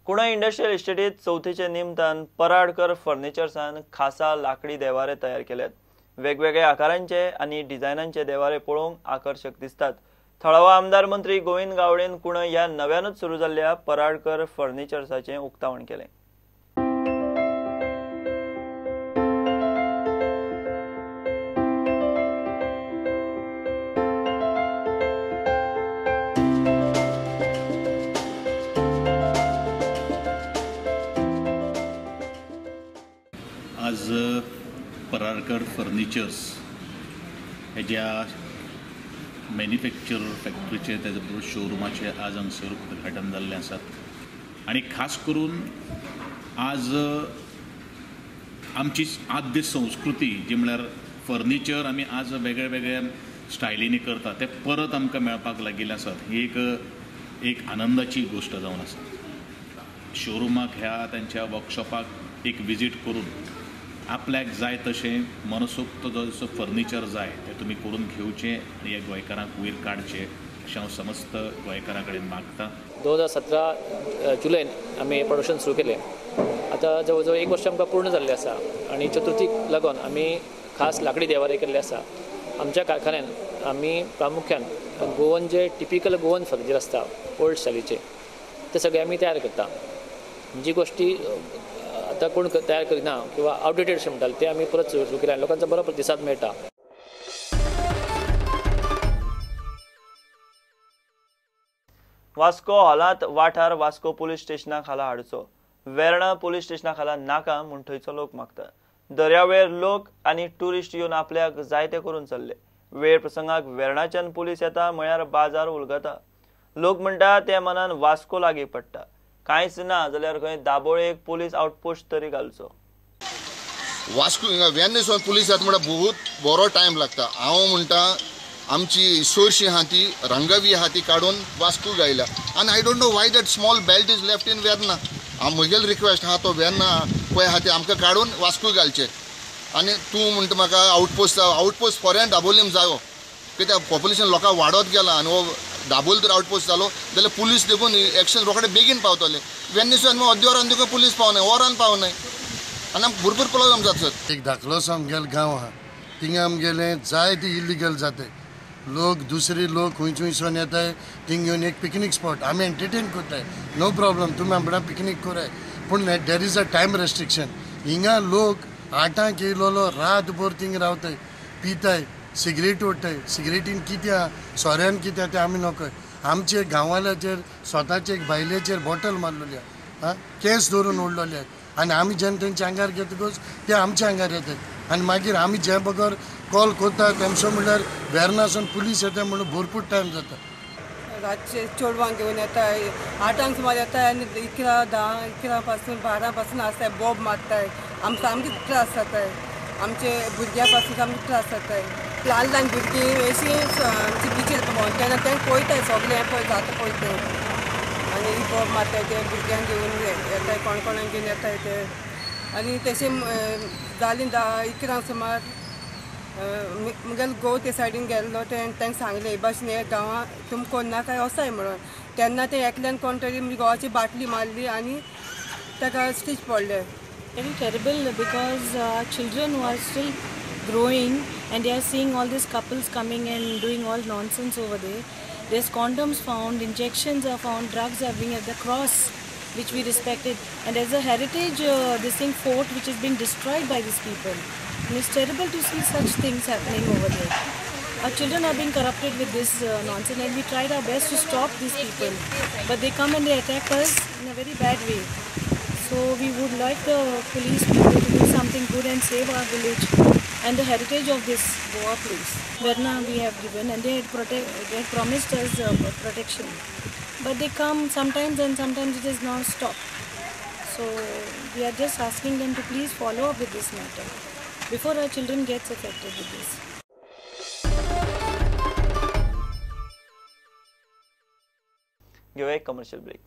कुणय industrial इस्टेटीत चवथीचे निमतान पराडकर फर्निचर्सान खासा लाकडी देवारे तयार केल्यात। वेगवेगळ्या आकारांचे आनी डिझायनांचे देवारे पळोवंक आकर्शक दिसतात। थळावा आमदार मंत्री गोविंद गावडेन कुणय ह्या नव्यानूच सुरू जाल्ल्या पराडकर फर्निचर्साचें उक्तावण केलें। आज पराडकर फर्निचर्स हेज्या मॅन्युफॅक्चर फॅक्टरीचे तेजे बरोबर शोरुमाचे आज हांगसर उद्घाटन जाल्लें आसा आनी खास करून आज आमची आद्य संस्कृती जी म्हळ्यार फर्निचर आमी आज वेगळ्या वेगळ्या स्टायलींनी करता ते परत आमकां मेळपाक लागिल्लें आसात। ही एक आनंदाची गोश्ट जावन आसा। शोरुमाक ह्या तांच्या वर्कशॉपाक एक विजीट करून आपल्याक जाय तशें मनसोक्त जसो फर्निचर जाय तें तुमी करून घेवचें आनी ह्या गोंयकारांक वयर काडचें अशें हांव समस्त गोंयकारां कडेन मागता। 2017 जुलयन आमी हें प्रोडक्शन सुरू केलें। आतां जवळ जवळ एक वर्स आमकां पूर्ण जाल्लें आसा आनी चतुर्थीक लागून आमी खास लाकडी देवारे केल्ले आसा। आमच्या कारखान्यान आमी प्रामुख्यान गोवन जे टिपिकल गोवन फर्निचर आसता ओल्ड स्टायलीचे ते सगळे आमी तयार करता। जी गोश्टी आतां कोण तयार करिना किंवा आवडेटेड अशें म्हणटाले ते आमी परत सुरू केले आनी लोकांचो बरो प्रतिसाद मेळटा। वास्को हॉलांत वाठार वास्को पुलीस स्टेशना खाला हाडचो, वेर्णा पुलीस स्टेशना खाला नाका म्हूण थंयचो लोक मागता। दर्यावेळेर लोक आनी ट्युरिस्ट येवन आपल्याक जाय ते करून चल्ले। वेळ प्रसंगाक वेर्णाच्यान पुलीस येता म्हळ्यार बाजार उलगता। लोक म्हणटा ते मनान वास्को लागीं पडटा। कांयच ना जाल्यार खंय दाबोळे एक पुलीस आउटपोस्ट तरी घालचो। वास्को हिंगा वेर्णेसून पुलीस येता म्हणल्यार बहुत बरो टायम लागता। हांव म्हणटा आमची सोरशी आहा ती रंगावी आहा ती काडून वास्को गायल्या आनी I don't know why that small belt is left in Verna. हांव म्हगेलो रिक्वेस्ट आहा तो वेर्ना पळय आहा ती आमकां काडून वास्को घालचे। आनी तूं म्हणटा म्हाका आउटपोस्ट आउटपोस्ट फोरेन दाबोलीम जायो कित्याक पॉप्युलेशन लोकांक वाडत गेला आनी हो दाबोल जर आउटपोस्ट जालो जाल्यार पुलीस देखून एक्शन रोखडे बेगीन पावतले। वेर्णेसून अर्द्या वरान देखून पुलीस पावनाय, वरान पावनाय आनी आमकां भरपूर प्रॉब्लम जाता सर। एक धाकलोसो आमगेलो गांव आहा थिंगा आमगेले जायते इलिगल जाते लोक, दुसरे लोक खंय खंयसून येताय थिंग येवन एक पिकनीक स्पॉट आमी एंटरटेन करताय, नो प्रॉब्लम तुमी आमकां पिकनीक कराय, पूण there is a time restriction. हिंगा लोक आठांक येयलोलो रातभर थिंग रावताय, पिताय, सिगरेट ओडटाय। सिगरेटीन कितें आहा सोऱ्यान कितें आहा तें आमी नकळय। आमचे गांवाल्याचेर स्वताचे बायलेचेर बॉटल मारलेली आहा, केस धरून ओडलेली आहा आनी आमी जेन्ना तेंच्या आंगार घेतकच ते आमच्या आंगार येतात आनी मागीर आमी जे बगर कॉल करता तेमचो म्हणल्यार वेर्णासून पुलीस येता म्हणून भरपूर टायम जाता। रातचे चेडवांक घेवन येताय, 8 सुमार येताय आनी 11, 10, 11 पासून 12 पासून आसताय, बॉब मारताय, आमकां सामके त्रास जाताय, आमचे भुरग्यां पासून सामके त्रास जाताय। ल्हान ल्हान भुरगीं अशीं आमचे बिचीर भोंवताय तें पळयताय सगळें हें पळय जाता पळय तें आनी बॉब मारताय ते भुरग्यांक घेवन येताय, कोण कोणाक घेवन येताय ते आनी तशें जालीं 10, 11 सुमार म्हगेलो घोव ते सायडीन गेल्लो तें तांकां सांगलें हे भाशेन हे गांवां तुमी कोन्नाकाय वचाय म्हणून। तेन्ना ते एकल्यान कोण तरी घोवाची बाटली मारली आनी ताका स्टीच पडले। Very terrible because children who are still growing and they are seeing all these couples coming and doing all nonsense over there. There's condoms found, injections are found, drugs are being at the cross which we respected, and there's a heritage this thing fort which is being destroyed by these people. And it's terrible to see such things happening over there. Our children are being corrupted with this nonsense, and we tried our best to stop these people, but they come and they attack us in a very bad way. So we would like the police people to do something good and save our village and the heritage of this Goa place. Verna we have given, and they had promised us protection, but they come sometimes and sometimes it is now stopped. So we are just asking them to please follow up with this matter before our children gets affected with this. Give a commercial break.